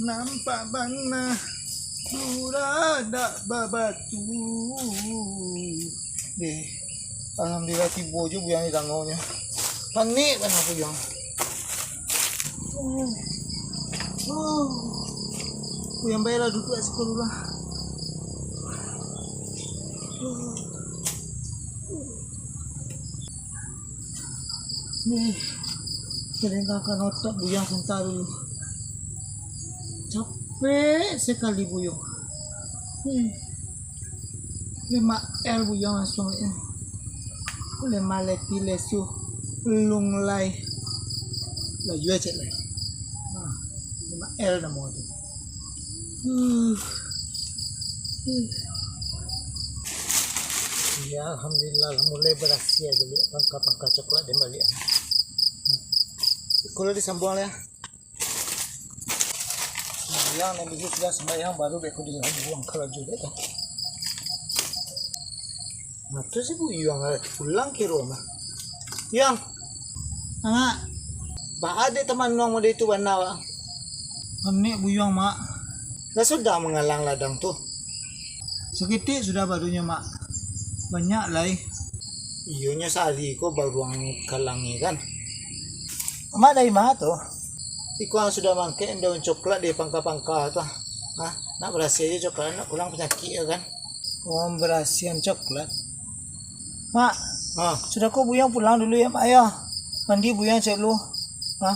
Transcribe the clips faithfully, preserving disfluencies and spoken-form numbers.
Nampak bana, surah dak babatu. Deh, alhamdulillah tibo jo buyuang di tangahnyo. Panik bana buyuang. Oh. Oh. Buyuang baiklah duduak siko dulu lah. Oh. Nih, keringkan otot buyuang santa dulu. Capek sakali buyuang. Nih. Lemak el buyuang langsuang ni. Lemak leti lesu lunglai. Lah, juo cek lai. Nah, lemak el namo tu. Huh. Huh. Ya, alhamdulillah lah, mulai barasiah baliak pangka-pangka coklat den baliak. Iko lah disambuang lah. Sumbayang nan dulu sudah sumbayang, baru beko dibuang karajo dek tu. Nah, tu si buyuang lah pulang kiro mah. Yang. Amak. Baa dek tamanuang mode itu bana, Bang? Panik buyuang, Mak. Lah sudah mangalang ladang tu? Saketek sudah barunyo, Mak. Banyak lai. Iyonyo sahari ko baruang kalangi kan? Amak dari ma tu? Iko ang sudah mangkek daun coklat di pangka-pangka tu. Hah? Nak barasiah jo coklat, nak kurang panyakik yo kan? Oh, barasiahan coklat. Mak, ha. Sudah ko buyuang pulang dulu ya, Mak, ya. Mandi buyuang cek dulu. Ha?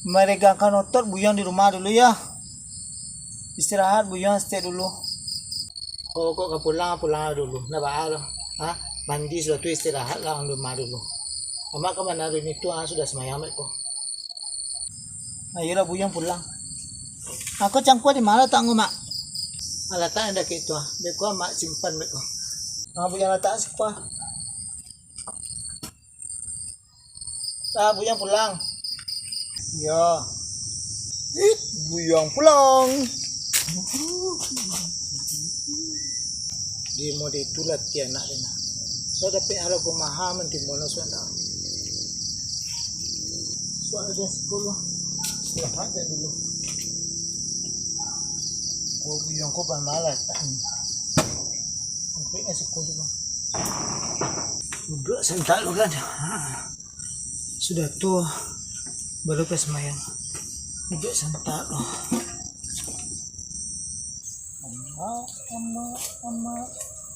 Maregangkan otot buyuang di rumah dulu ya. Istirahat buyuang setek dulu. Oh, kok ka pulang, pulang dulu. Ndak baa doh. Ha? Mandi sudah tu istirahat lah di rumah dulu. Amak ka mano hari ni tu, ha, sudah sumbayang beko. Ayolah, buyuang pulang. Ako cangkua di ma latak ang ko, Mak? Ah, latak nan dakek tu, ah. Beko, Mak simpan beko. Ah, buyuang latak siko, ah. Ah, buyuang pulang. Yo. It, buyuang pulang. Di mode tu latihan nak den. So dapek harago maha, mantimbun lah sudah. Sudah den siko lah. Istirahat den dulu. Ko buyuang ko bamalas. Sampai lah siko dulu. Duduak santak lo kan. Ha. Sudah tu, baru ka sumbayang. Duduak santak lo. Amak, amak, amak,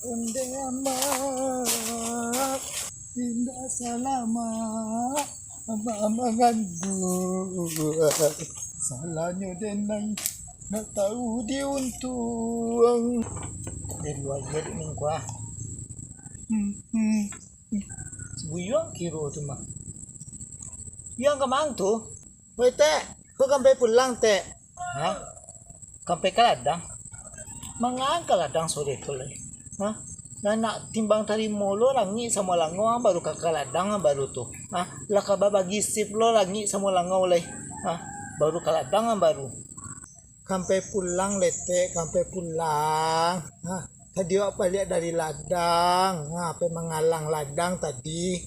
ondeh amak, indak salah amak, amak mangandung. Salahnyo den nan ndak tahu diuntuang. Eh, dua aja dek ningkuah. Hmm, hmm. Si buyuang kiro tu mah. Yang ka ma ang tu? Woi, Tek, ko ka ampai pulang, Tek? Hah? Ka ampai ka ladang? Manga ang ka ladang sore tu lai? Hah? Lah nak timbang tarimo lo langik samo langau, ang baru ka, ka ladang ang baru tu. Hah? Lah ka babagi sip lo langik samo langau lai? Hah? Baru ka ladang ang baru. Ka ampai pulang lai, Tek, ka ampai pulang. Hah? Tadi awak baliak dari ladang. Hah? Ampai mangalang ladang tadi.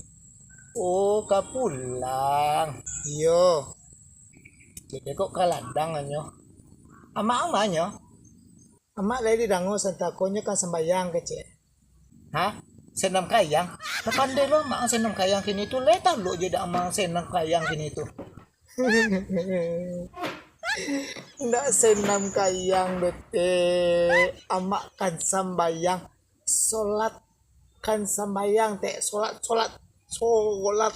Oh, ka pulang. Iyo. Jadi kok ka ladang anyo? Amak ang ma nyo? Amak lai didango santakonyo kan sambayang kecek. Hah? Senam kayang? Lah pandai lo amak ang senam kayang kini tu, lai talok je dak amak ang senam kayang kini tu. Ndak senam kayang doh, Tek. Amak kan sambayang. Solat kan sambayang, Tek. Solat, solat, solat.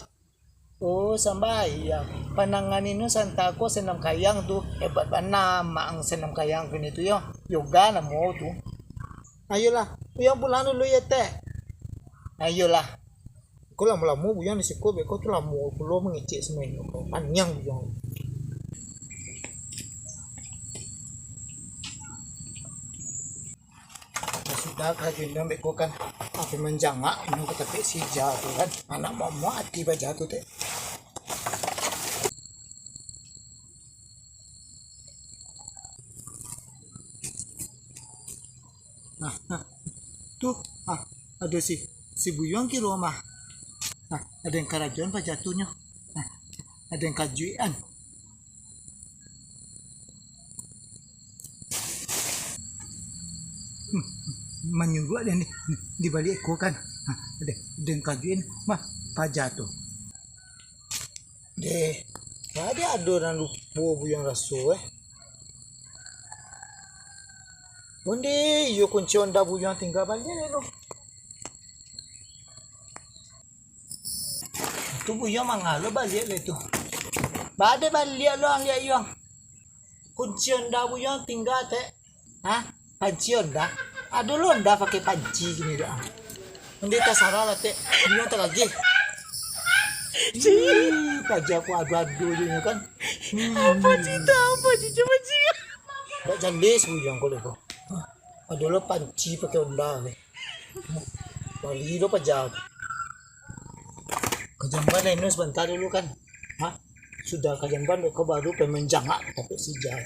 Oh, sambayang. Panangan inu santa ko senam kayang tu. Hebat bana amak ang senam kayang kini tu yo. Yoga namo tu. Ayolah, buyuang pulang dulu yo, Tek. Ayolah. Ko lamo-lamo buyuang di siko, beko tu lamo pulo mangecek samo inyo ko. Paniang buyuang. Sudah karajo inyo beko kan, apo manjangak inyo ka tapek si Ija tu kan. Anak mamak ati baja tu, Tek. Nah, nah. Tu, ah, ado si, si buyuang kiro mah. Nah, ado nan karajoan paja tu nyo. Nah, ado nan kajuikan. manyuruak den di, di baliak ko kan. Ha, den, den kajuik mah paja tu. Deh, ado nan lupo Buyuang raso, eh. Onde iyo kunci onda Buyuang tingga baliak lo. Tu Buyuang mangalo baliak lo tu. Bade baliak lo ang liak Yuang. Kunci onda Buyuang tingga tek. Ha? Panci onda? Ado lo onda pakai panci kini dak? Onde tasarah lah tek. Buyuang tagageh. Cih, paja ko ado-ado je nyo kan. Apa cita, apa cita, apa cita? Dak jaleh Buyuang ko leko. Ado lo panci pakai onda ni. Bali lo paja. Ka jamban Enus sabanta dulu kan. Ha? Sudah ka jamban ko baru pai manjangak ka tampek si Ijal.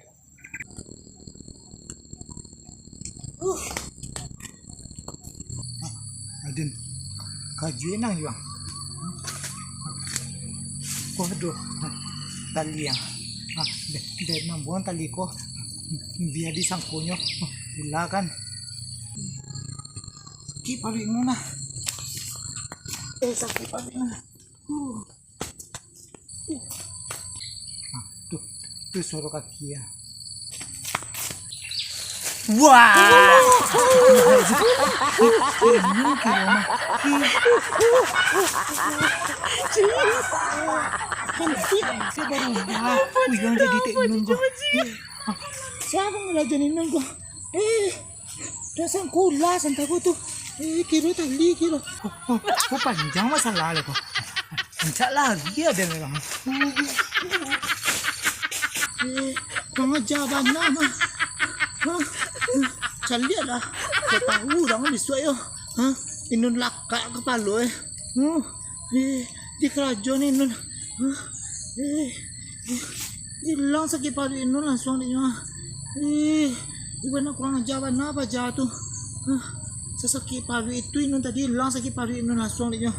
Uh. Adin, kajuik nang Yuang. Waduh, tali ang. Ah, dek, dek mambuang tali ko. Bia disangkonyo. Gila kan. Sakik paruik nu nah. Eh, sakik paruik nah. Uh. Ah, tu, tu suaro kaki ya. Wah! Ini kira mah. Ih. Kan si, si baru mah. Wih, yang jadi tek nun ko. Siapa ngelajan nun ko? Eh. Dah sangkola santaku tu. Eh, kiro tali kiro. Oh, oh, ko panjang masalah lah ko. Ancak lari ado urang. Eh, kurang aja bana mah. Hah? Caliak lah. Kau tahu urang bisuak yo. Hah? Inun lakak kapalo eh. Huh. Eh, di karajo ni Nun. Huh. Eh, eh, ilang sakik paruik Nun lansuang dek nyo. Eh, iban nak kurang aja bana paja tu. Huh. Sasakik paruik itu Inun tadi ilang sakik paruik Inun lansuang dek nyo.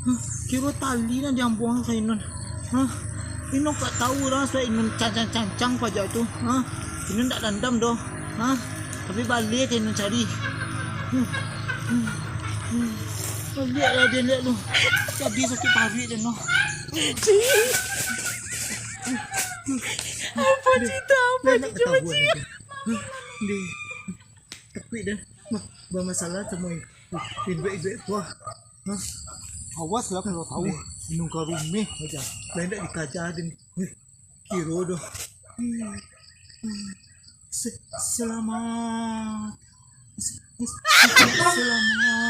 Huh. Kiro tali nan diambuang ka Inun. Huh. Inun kok tahu lah suai Inun cancang-cancang paja tu. Huh. Inun tak dandam doh. Huh. Tapi baleh ka Inun cari. Huh. Huh. Huh. Liak lah dia, liak tu. Tadi sakik paruik dia, noh. Apa cerita? Apa cerita? Takuik dah. Bah, bamasalah samo induak-induak ko. Hah? Awas lah kalau tahu. Inun ka rumah aja. Lain dak dikaja den. Kiro doh. Se-, selamat. Selamat.